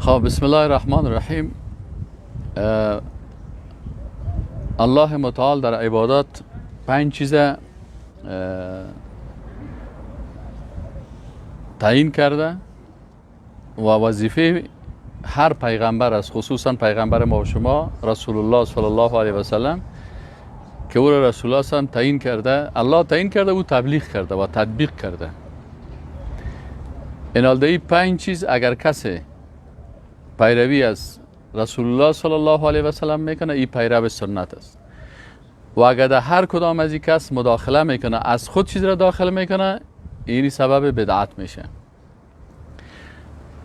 خب، بسم الله الرحمن الرحیم. الله متعال در عبادات پنج چیز تعیین کرده و وظیفه هر پیغمبر است، خصوصا پیغمبر ما و شما رسول الله صلی الله علیه و سلم، که او را رسول الله صلی تعیین کرده، الله تعیین کرده، او تبلیغ کرده و تطبیق کرده. این پنج چیز اگر کسی پیروی از رسول الله صلی الله علیه و سلم میکنه، این پیرو سنت است. و اگر در هر کدام از این کس مداخله میکنه، از خود چیز را داخل میکنه، اینی سبب بدعت میشه.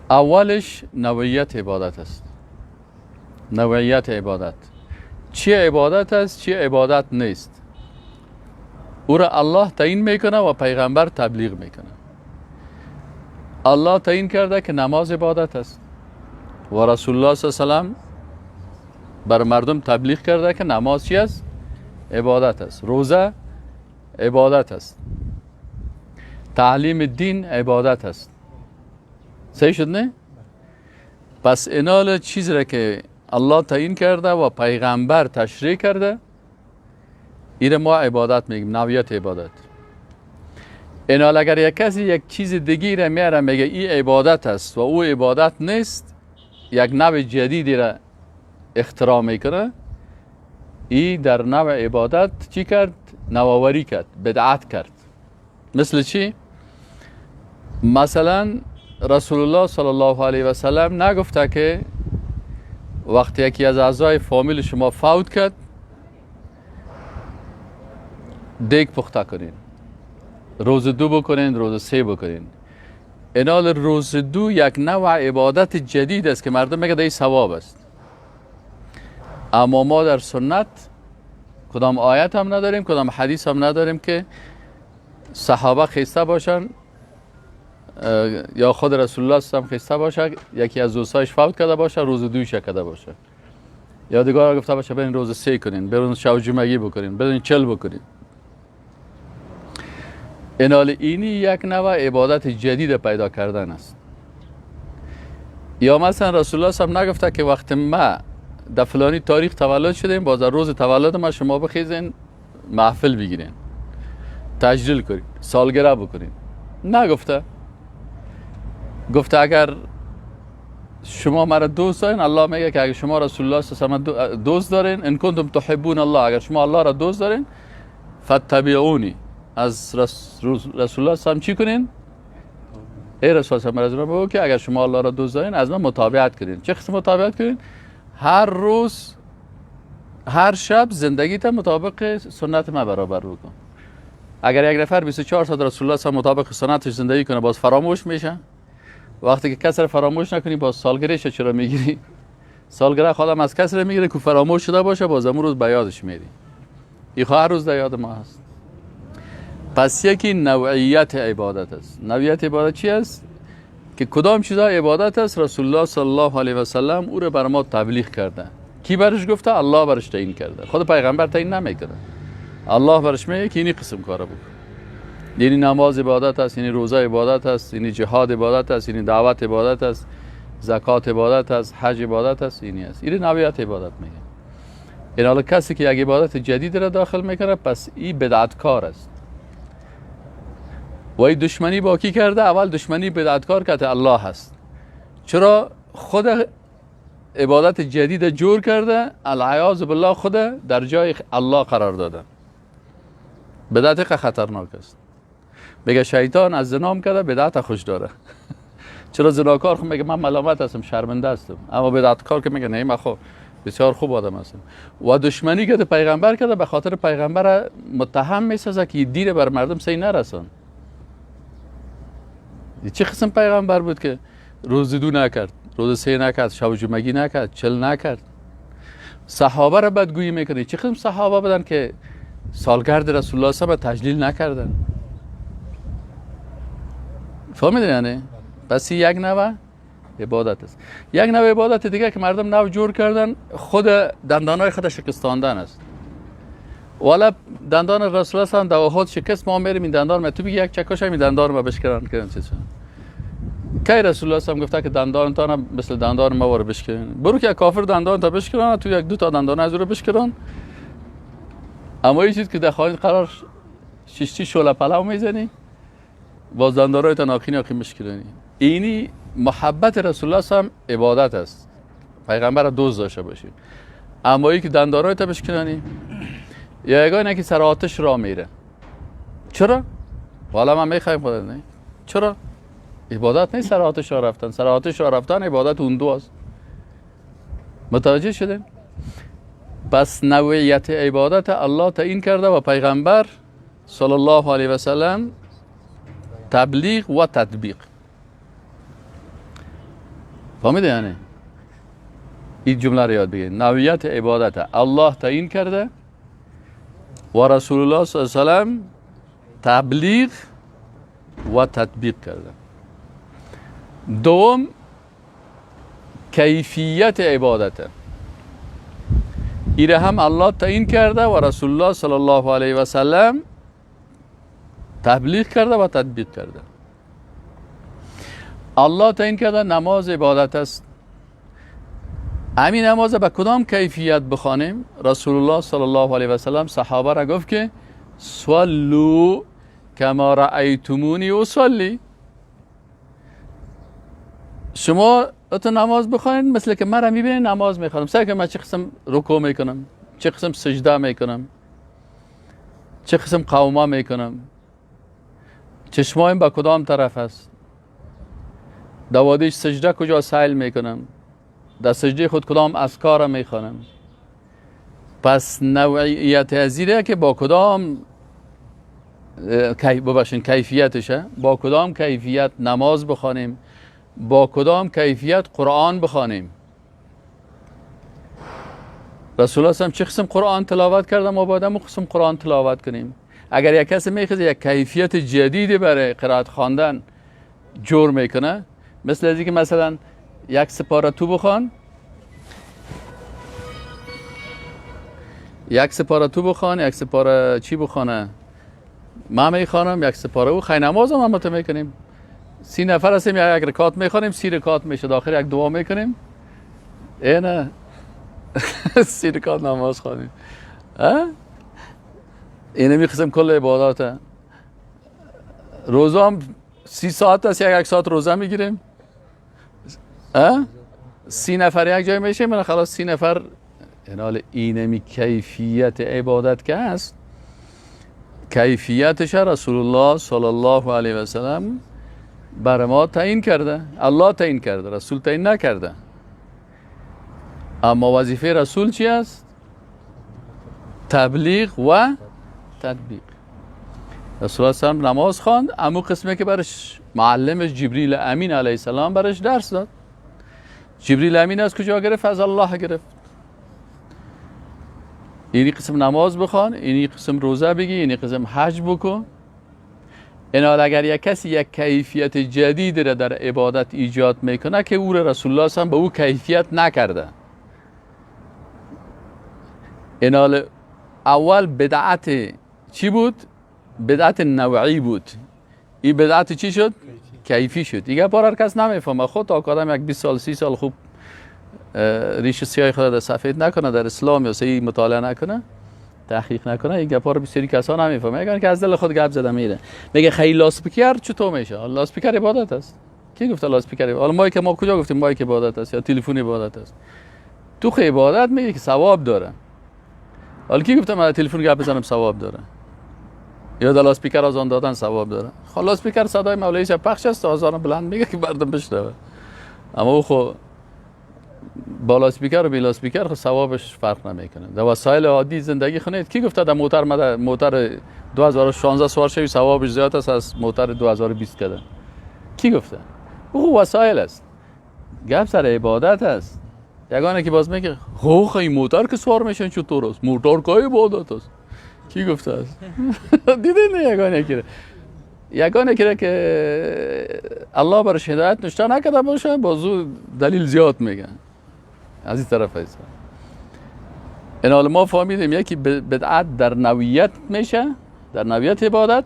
اولش نوعیت عبادت است. نوعیت عبادت چی عبادت است، چی عبادت نیست، او را الله تعیین میکنه و پیغمبر تبلیغ میکنه. الله تعیین کرده که نماز عبادت است و رسول الله صلی الله علیه و سلم بر مردم تبلیغ کرده که نماز چی است؟ عبادت است. روزه عبادت است. تعلیم دین عبادت است. صحیح شد نه؟ پس اینال چیز را که الله تعیین کرده و پیغمبر تشریح کرده، این ما عبادت میگیم، نوعیت عبادت. اینال اگر یک کسی یک چیز دیگه را میاره، میگه این عبادت است و او عبادت نیست، یک نوع جدیدی را اختراع میکنه، ای در نوع عبادت چی کرد؟ نوآوری کرد، بدعت کرد. مثل چی؟ مثلا رسول الله صلی الله علیه و سلم نگفته که وقتی یکی از اعضای فامیل شما فوت کرد دیگ پخته کنین، روز دو بکنین، روز سه بکنین. اینال روز دو یک نوع عبادت جدید است که مردم میگه این ثواب است. اما ما در سنت کدام آیت هم نداریم، کدام حدیث هم نداریم که صحابه خیسته باشن یا خود رسول الله صلی الله علیه و خیسته باشه، یکی از دوستایش فوت کرده باشه، روز دویش کرده باشه، یا دیگه گفته باشه برین روز سه کنین، برین شب جمعگی بکنین، برین چل بکنین. اینال اینی یک نوع عبادت جدید پیدا کردن است. یا مثلا رسول الله صلی الله علیه و نگفته که وقت ما در فلانی تاریخ تولد شدیم، باز در روز تولد ما شما بخیزین محفل بگیرین، تجلیل کنین، سالگره بکنین. نگفته. گفته اگر شما مرا دوست دارین، الله میگه که اگر شما رسول الله صلی الله علیه و دوست دارین، ان کنتم تحبون الله، اگر شما الله را دوست دارین، فتبعونی، از رسول الله صلی الله علیه و چی کنین؟ ای رسول الله صلی الله علیه و که اگر شما الله را دوست دارین از من متابعت کنین. چه قسم متابعت کنین؟ هر روز هر شب زندگیت مطابق سنت من برابر بکن. اگر یک نفر 24 ساعت رسول الله صلی مطابق سنتش زندگی کنه، باز فراموش میشه. وقتی که کس را فراموش نکنی، باز سالگرهش چرا میگیری؟ سالگره خودم از کس را میگیره که فراموش شده باشه، باز امروز روز به یادش میری. این هر روز در یاد ما هست. پس یکی نوعیت عبادت است. نوعیت عبادت چی است؟ که کدام چیزا عبادت است رسول الله صلی الله علیه و سلم او را بر ما تبلیغ کرده. کی برش گفته؟ الله برش تعیین کرده. خود پیغمبر تعیین نمیکنه. الله برش میگه که اینی قسم کارا بکن. یعنی نماز عبادت است، یعنی روزه عبادت است، یعنی جهاد عبادت است، یعنی دعوت عبادت است، زکات عبادت است، حج عبادت است، اینی است. این نوعیت عبادت میگه. این حالا کسی که یک عبادت جدید را داخل میکنه، پس این بدعتکار است. و این دشمنی با کی کرده؟ اول دشمنی بدعتکار که الله هست. چرا خود عبادت جدید جور کرده؟ العیاذ بالله خود در جای الله قرار داده. بدعت خطرناک است. میگه شیطان از زنام کرده، بدعت خوش داره. چرا زناکار خب میگه من ملامت هستم، شرمنده هستم، اما بدعتکار که میگه نه من خب بسیار خوب آدم هستم. و دشمنی که پیغمبر کرده، به خاطر پیغمبر متهم میسازه که دین بر مردم صحیح نرسان. چه قسم پیغمبر بود که روز دو نکرد، روز سه نکرد، شب جمعگی نکرد، چل نکرد، صحابه را بدگویی میکنه. چه قسم صحابه بودن که سالگرد رسول الله صلی الله علیه و تجلیل نکردن؟ فهمیدین یعنی؟ پس یک نوع عبادت است. یک نوع عبادت دیگه که مردم نو جور کردن، خود دندانای خود شکستاندن است. والا دندان رسول الله صلی الله علیه و خود شکست، ما میریم این دندان ما تو بگی یک چکش این دندان ما بشکنن کنن چیز. کی رسول الله هم گفته که دندانتان مثل دندان ما واره بشکنین؟ برو که کافر دندان تا بشکنن، تو یک دو تا دندان از او رو بشکنن. اما یه چیز که در خانه قرار ششتی شعله پلو میزنی، باز دندانهای تا ناخی ناخی مشکنی. اینی محبت رسول الله هم عبادت است، پیغمبر را دوست داشته باشیم. اما ای که دندانهای تا بشکنانی، یا یگانه که سر آتش را میره، چرا؟ والا من میخوایم خدا نه، چرا؟ عبادت نیست سر آتش را رفتن. سر آتش را رفتن عبادت اون دو است. متوجه شده؟ پس نوعیت عبادت الله تعیین کرده و پیغمبر صلی الله علیه و سلم تبلیغ و تطبیق. فهمیده یعنی؟ این جمله رو یاد بگیرید. نوعیت عبادت الله تعیین کرده و رسول الله صلی الله علیه و سلم تبلیغ و تطبیق کرده. دوم، کیفیت عبادت ایره هم الله تعیین کرده و رسول الله صلی الله علیه و سلم تبلیغ کرده و تطبیق کرده. الله تعیین کرده نماز عبادت است. همین نماز به کدام کیفیت بخوانیم؟ رسول الله صلی الله علیه و سلم صحابه را گفت که صلوا کما رأیتمونی اصلی. شما تو نماز بخوانید مثل که مرا میبینید نماز میخوانم. سعی که من چه قسم رکوع میکنم، چه قسم سجده میکنم، چه قسم قوما میکنم، چشمایم به کدام طرف است، دوادیش سجده کجا سیل میکنم، در سجده خود کدام اذکار میخوانم. پس نوعیت ازیره که با کدام ببخشید کیفیتشه، با کدام کیفیت نماز بخوانیم، با کدام کیفیت قرآن بخوانیم. رسول الله صلی چه قسم قرآن تلاوت کرده، ما باید هم قسم قرآن تلاوت کنیم. اگر یک کسی میخواد یک کیفیت جدیدی برای قرائت خواندن جور میکنه، مثل از اینکه مثلا یک سپاره تو بخوان، یک سپاره تو بخوان، یک سپاره چی بخوانه، ما میخوانم یک سپاره او خی نماز هم تو میکنیم. 30 نفر هستیم، یک رکعت میخوانیم، 30 رکعت میشه، داخل یک دعا میکنیم، اینه 30 رکعت نماز خوانیم. اینه میخواستم کل عباداته. روزه هم 30 ساعت است، یک ساعت روزه میگیریم. 30 نفر یک جای میشه، من خلاص 30 نفر. این اینمی کیفیت عبادت که هست، کیفیتش رسول الله صلی الله علیه و سلم بر ما تعیین کرده، الله تعیین کرده، رسول تعیین نکرده. اما وظیفه رسول چی است؟ تبلیغ و تطبیق. رسول الله صلی الله علیه و سلم نماز خواند، امو قسمه که برش معلمش جبریل امین علیه السلام برش درس داد. جبریل امین از کجا گرفت؟ از الله گرفت. اینی قسم نماز بخوان، اینی قسم روزه بگی، اینی قسم حج بکن. این حال اگر یک کسی یک کیفیت جدید را در عبادت ایجاد میکنه که او را رسول الله صلی الله علیه و به او کیفیت نکرده، این حال اول بدعت چی بود؟ بدعت نوعی بود. این بدعت چی شد؟ کیفی شد. دیگه بار هر کس نمیفهمه. خود تا آدم یک 20 سال 30 سال خوب ریش سیاه خود در سفید نکنه در اسلام یا صحیح مطالعه نکنه، تحقیق نکنه، این گپا رو بسیاری کسا نمیفهمه. میگن که از دل خود گپ زده میره، میگه خیلی لاسپیکر چطور میشه؟ لاسپیکر عبادت است. کی گفته لاسپیکر؟ حالا ما که ما کجا گفتیم ما که عبادت است یا تلفن عبادت است؟ تو خی عبادت میگه که ثواب داره. حالا کی گفته من تلفن گپ بزنم ثواب داره؟ یا در لاسپیکر اذان دادن ثواب داره؟ خب لاسپیکر صدای مولوی صاحب پخش است، اذان بلند میگه که مردم بشنوه. اما او خو با لاسپیکر و بی لاسپیکر خو ثوابش فرق نمیکنه. در وسایل عادی زندگی خونید کی گفته در موتر مده موتر 2016 سوار شوی ثوابش زیاد است از موتر 2020 کده؟ کی گفته؟ او وسایل است. گپ سر عبادت است. یگانه که باز میگه خو این موتر که سوار میشن چطور است؟ موتر که عبادت است. کی گفته است؟ دیدین یگانه که یگانه که الله برش هدایت نشته نکرده باشه، بازو دلیل زیاد میگن از این طرف ایسا. این حال ما فهمیدیم یکی بدعت در نوعیت میشه، در نوعیت عبادت،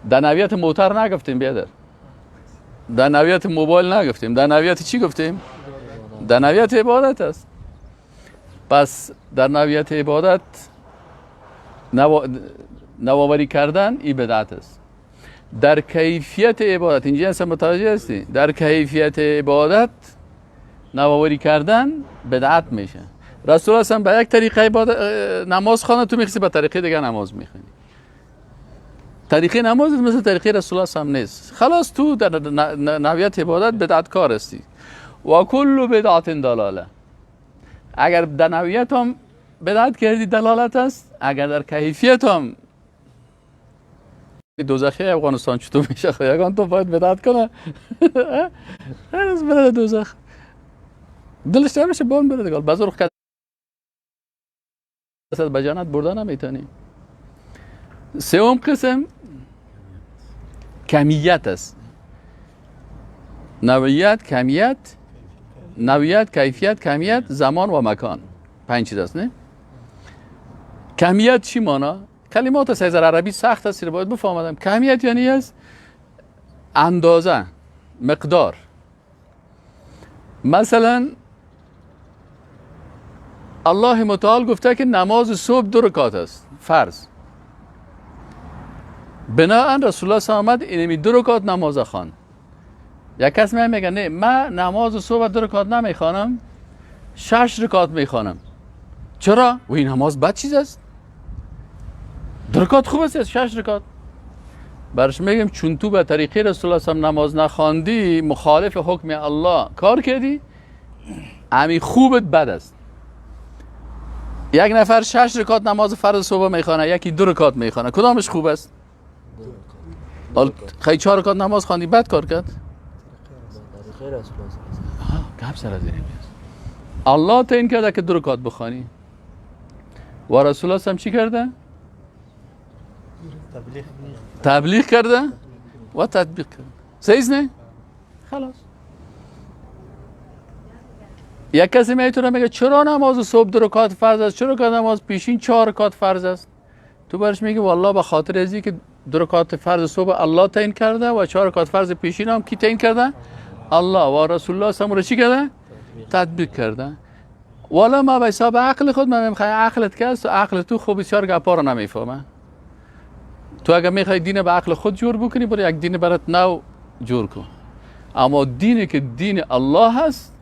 در نوعیت موتر نگفتیم بیادر. در نوعیت موبایل نگفتیم، در نوعیت چی گفتیم؟ در نوعیت عبادت است. پس در نوعیت عبادت نوآوری کردن این بدعت است. در کیفیت عبادت، اینجا اصلا متوجه هستی؟ در کیفیت عبادت نوآوری کردن بدعت میشه. رسول الله اصلا به یک طریقه عبادت نماز خوانده، تو میخواستی به طریقه دیگه نماز میخوانی. طریقه نماز مثل طریقه رسول الله هم نیست. خلاص تو در نوعیت عبادت بدعت کار هستی. و کل بدعت دلاله. اگر در نوعیت هم بدعت کردی دلالت است، اگر در کیفیت هم دوزخی افغانستان چطور میشه؟ خب یگان تو باید بدعت کنه هر بره دوزخ، دلش نمیشه بان بره دیگه. بزرگ کس به جنت برده نمیتونی. سوم قسم کمیت است. نوعیت، کمیت، نوعیت، کیفیت، کمیت، زمان و مکان. 5 چیز است نه؟ کمیت چی مانا؟ کلمات از عربی سخت است، باید بفهمم. کمیت یعنی است اندازه، مقدار. مثلا الله متعال گفته که نماز صبح 2 رکعت است فرض. بناهن رسول الله صلی الله علیه و آمد اینمی 2 رکعت نماز خواند. یک کس میگه نه من نماز صبح 2 رکعت نمیخوانم، 6 رکعت میخوانم. چرا؟ و این نماز بد چیز است؟ 2 رکعت خوب است، 6 رکعت. برش میگم چون تو به طریقه رسول الله صلی نماز نخواندی، مخالف حکم الله کار کردی، امی خوبت بد است. یک نفر 6 رکعت نماز فرض صبح میخوانه، یکی 2 رکعت میخوانه، کدامش خوب است؟ خیلی 4 رکعت نماز خواندی بد کار کرد؟ گپ سر از این است. الله تعیین کرده که 2 رکعت بخوانی و رسول الله هم چی کرده؟ تبلیغ کرده و تطبیق کرده. صحیح نه؟ خلاص. یک کسی میتونه میگه چرا نماز صبح 2 رکعت فرض است، چرا که نماز پیشین 4 رکعت فرض است؟ تو برش میگه والله به خاطر ازی که 2 رکعت فرض صبح الله تعیین کرده و 4 رکعت فرض پیشین هم کی تعیین کرده؟ الله. و رسول الله صلی الله علیه و چی کرده؟ تطبیق کرده. والا ما به حساب عقل خود من میخوام عقلت که است، عقل تو خوب بسیار گپا رو نمیفهمه. تو اگر میخوای دین به عقل خود جور بکنی، برو یک دین برات نو جور کن. اما دینی که دین الله هست،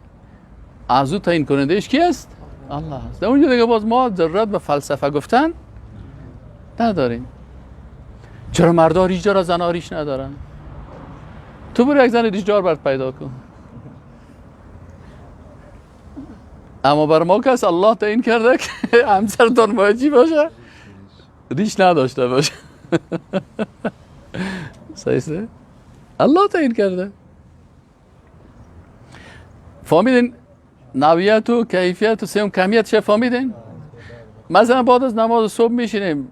از او تعیین کنندهش کی است؟ الله هست. در اونجا دیگه باز ما ضرورت به فلسفه گفتن نداریم. چرا مردا ریش دارن زنا ریش ندارن؟ تو برو یک زن ریشدار برات پیدا کن. اما بر ما کس الله تعیین کرده که همسرتان باید چی باشه؟ ریش نداشته باشه. صحیح؟ الله تعیین کرده. فهمیدین نوعیت و کیفیت و سوم کمیت چه فهمیدین؟ مثلا بعد از نماز صبح میشینیم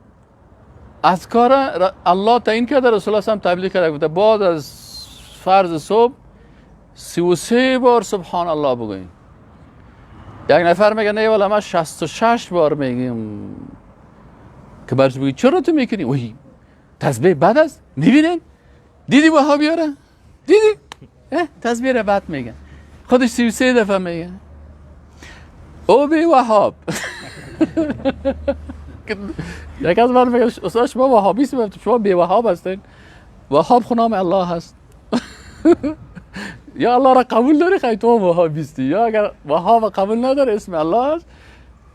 اذکار الله تعیین کرده، رسول الله هم تبلیغ کرده، گفته بعد از فرض صبح 33 بار سبحان الله بگوین. یک نفر میگه نه والا من 66 بار میگم. که برش بگی چرا تو میکنی؟ وای تسبیح بد است؟ میبینین؟ دیدی وهابی ها را؟ دیدی؟ تسبیح را بد میگن. خودش 33 دفعه میگه. او بی وهاب. یک از من میگه استاد شما وهابی هستید، شما بی وهاب هستین. وهاب خو نام الله هست. یا الله را قبول داری خیلی تو وهابی هستی، یا اگر وهاب قبول نداری اسم الله هست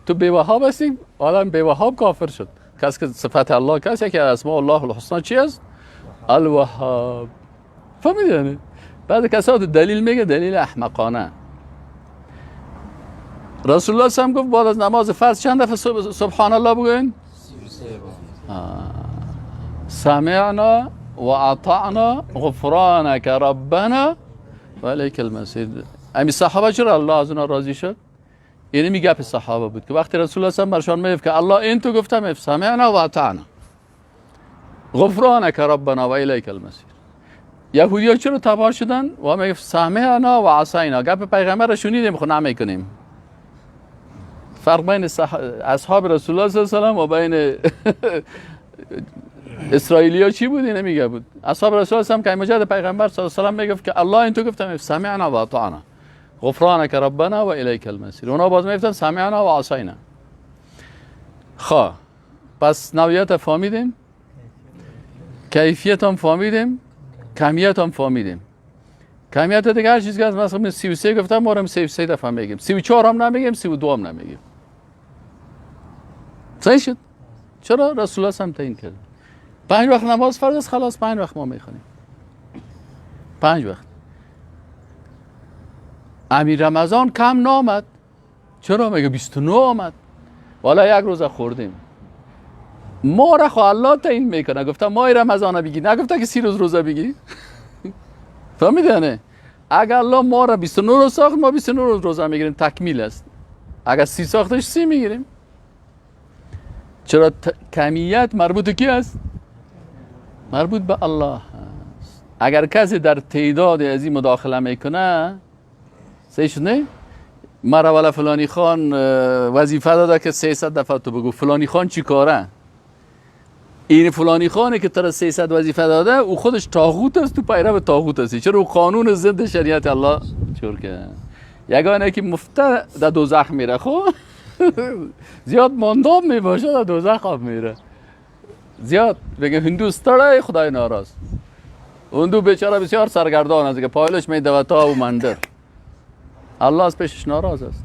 تو بی وهاب هستی. آدم بی وهاب کافر شد. کس که صفت الله کس یکی از اسماء الله الحسنا چی است؟ الوهاب. فهمیدی یعنی؟ بعد کسا دلیل میگه دلیل احمقانه. رسول الله صلی الله علیه و گفت بعد از نماز فرض چند دفعه سبحان الله بگوین؟ 33 بار. سمعنا و اطعنا غفرانک ربنا و الیک المصیر. امی صحابه چرا الله از اونا راضی شد؟ یعنی میگه گپ صحابه بود که وقتی رسول الله صلی الله علیه و برشان میگفت که الله این تو گفتم سمعنا و اطعنا غفرانک ربنا و الیک المصیر. یهودی‌ها چرا تباه شدن؟ و میگفت سمعنا و عصینا، گپ پیغمبر رو شنیدیم خو نمیکنیم. فرق بین اصحاب رسول الله صلی الله علیه و سلم و بین اسرائیلیا چی بود؟ اینه میگه بود. اصحاب رسول الله هم که مجد پیغمبر صلی الله علیه و سلم میگفت که الله این تو گفتم سمعنا و اطعنا غفرانک ربنا و الیک المصیر. اونا باز میگفتن سمعنا و عصینا. خب پس نوعیت فهمیدیم، کیفیت هم فهمیدیم، کمیت هم فهمیدیم. کمیت دیگه هر چیزی که از مثلا 33 گفتم، ما هم 33 دفعه میگیم، 34 هم نمیگیم، 32 هم نمیگیم. صحیح شد؟ چرا رسول الله هم تعیین کرد 5 وقت نماز فرض است، خلاص 5 وقت ما میخوانیم، 5 وقت. امیر رمضان کم نامد، چرا؟ میگه 29 آمد، والا یک روز خوردیم. ما را خو الله تعیین میکنه، گفته ماه رمضان بگی، نگفته که 30 روز روزه بگی. فهمیدی نه؟ اگر الله ما را 29 روز ساخت، ما 29 روز روزه میگیریم، تکمیل است. اگر 30 ساختش 30 میگیریم. چرا کمیت مربوط کی است؟ مربوط به الله است. اگر کسی در تعداد از این مداخله میکنه، صحیح شد نه؟ مرا والا فلانی خان وظیفه داده که 300 دفعه تو بگو فلانی خان چی کاره. این فلانی خانه که تر 300 وظیفه داده، او خودش طاغوت است، تو پیرو طاغوت هستی. چرا او قانون ضد شریعت الله چور که یگانه که مفته در دوزخ میره، خب زیاد ماندام میباشه در دوزخ هم میره. زیاد بگه هندو ستړی خدای ناراض، هندو بیچاره بسیار سرگردان است که پایلش میدوه تا و مندر، الله از پیشش ناراض است.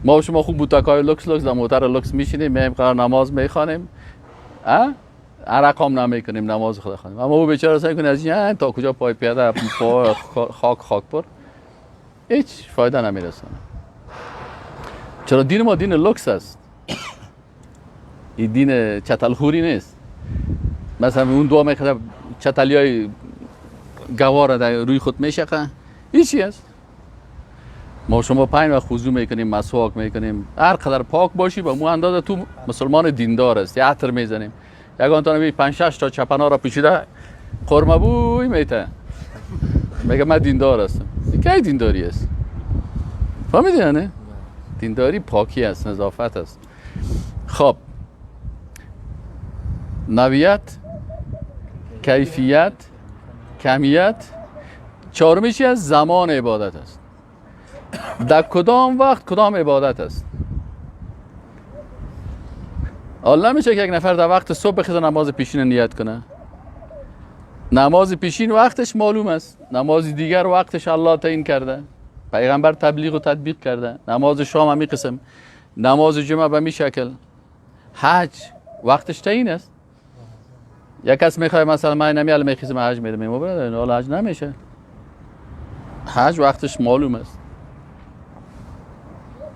ما و شما خوب بوتکای لوکس لوکس در موتر لوکس میشینیم، میایم قرار نماز میخوانیم، عرق هم نمیکنیم، نماز خدا خوانیم. اما او بیچاره سعی کنه از این تا کجا پای پیاده پای خاک خاک پر، هیچ فایده نمیرسانه. چرا دین ما دین لوکس است، این دین چتلخوری نیست. مثلا اون دعا میخواد چتلیای گوار در روی خود میشقه، هیچی است. ما شما 5 وقت وضو میکنیم، مسواک میکنیم، هر قدر پاک باشی با مو اندازه تو مسلمان دیندار است. یه عطر میزنیم، یگان تا نبی 5 6 تا چپنا را پوشیده قرمه بوی میته، میگه من دیندار هستم. کی دینداری است؟ فهمیدی نه؟ دینداری پاکی است، نظافت است. خب نوعیت، کیفیت، کمیت. چهارمی چی است؟ زمان عبادت است. در کدام وقت کدام عبادت است؟ حالا نمیشه که یک نفر در وقت صبح بخیزه نماز پیشین نیت کنه. نماز پیشین وقتش معلوم است، نماز دیگر وقتش الله تعیین کرده، پیغمبر تبلیغ و تطبیق کرده. نماز شام همی قسم، نماز جمعه به می شکل، حج وقتش تعیین است. یک کس میخواد مثلا من نمی الان میخیزم حج میرم، برادر حالا حج نمیشه، حج وقتش معلوم است.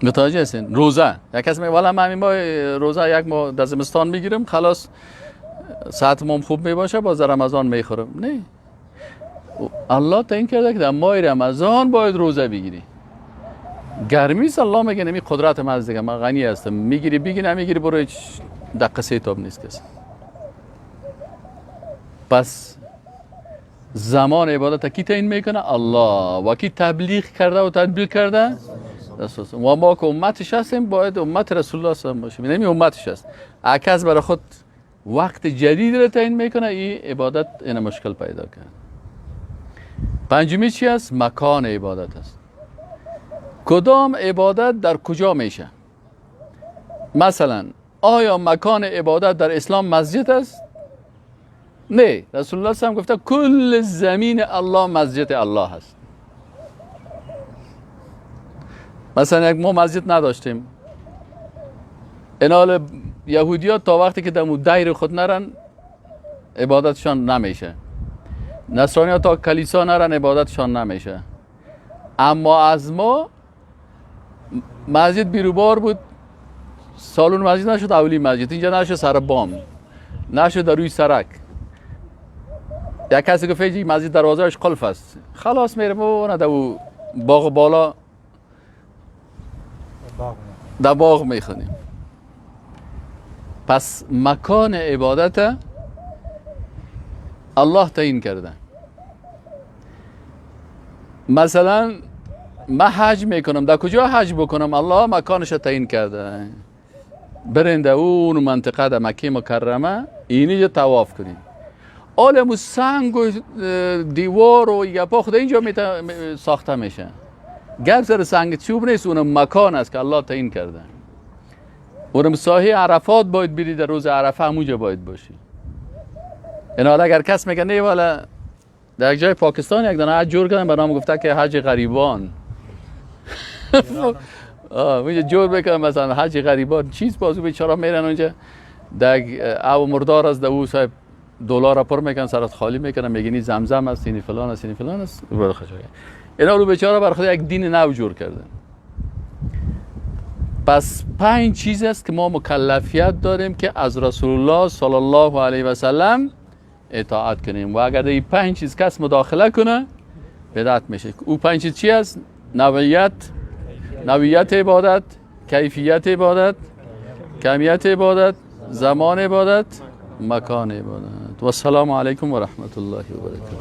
متوجه هستین؟ روزه یک کس میگه والا من همین ماه روزه یک ماه در زمستان میگیرم، خلاص ساعت مام خوب میباشه، باز در رمضان میخورم. نه، الله تعیین کرده که در ماه رمضان باید روزه بگیری. گرمی است، الله میگه نمی قدرت من از دیگه، من غنی هستم، میگیری بگی، نمیگیری برو، هیچ دقیقه سه تاب نیست کسی. پس زمان عبادت کی تعیین میکنه؟ الله. و کی تبلیغ کرده و تطبیق کرده؟ رسول. و ما که امتش هستیم باید امت رسول الله صلی الله علیه و باشیم، نمی امتش هست. اکس برای خود وقت جدید را تعیین میکنه، این عبادت این مشکل پیدا کرد. پنجمی چی است؟ مکان عبادت است. کدام عبادت در کجا میشه؟ مثلا آیا مکان عبادت در اسلام مسجد است؟ نه، رسول الله صلی الله علیه و گفته کل زمین الله مسجد الله است. مثلا یک ما مسجد نداشتیم، اینال یهودی ها تا وقتی که در دیر خود نرن عبادتشان نمیشه، نصرانی ها تا کلیسا نرن عبادتشان نمیشه. اما از ما مسجد بیروبار بود، سالون مسجد نشد، اولی مسجد اینجا نشد، سر بام نشد، در روی سرک. یک کسی گفت مسجد دروازهش قلف است، خلاص میرم و نه در باغ بالا در باغ میخونیم. پس مکان عبادت الله تعیین کرده. مثلا من حج میکنم، در کجا حج بکنم؟ الله مکانش تعیین کرده. برین در اون منطقه در مکه مکرمه اینجا طواف کنین. عالم سنگ و دیوار و گپا خود اینجا ساخته میشه. گپ سر سنگ چوب نیست، اونم مکان است که الله تعیین کرده. اونم ساحه عرفات باید بری، در روز عرفه همونجا باید باشی. این حالا اگر کس میگه نه والا، در یک جای پاکستان یک دانه حج جور کردن، به نام گفته که حج غریبان. اونجا جور بکنن مثلا حج غریبان چیز، بازو بیچاره میرن اونجا در او مردار است، در او صاحب دلار پر میکنن، سرت خالی میکنن، میگن این زمزم است، این فلان است، این فلان است. اینا رو بیچاره بر خود یک دین نو جور کردن. پس 5 چیز است که ما مکلفیت داریم که از رسول الله صلی الله علیه و سلم اطاعت کنیم و اگر این 5 چیز کس مداخله کنه بدعت میشه. او 5 چیز چی است؟ نوعیت، نوعیت عبادت، کیفیت عبادت، کمیت عبادت، زمان عبادت، مکان عبادت. و السلام علیکم و رحمت الله و برکاته.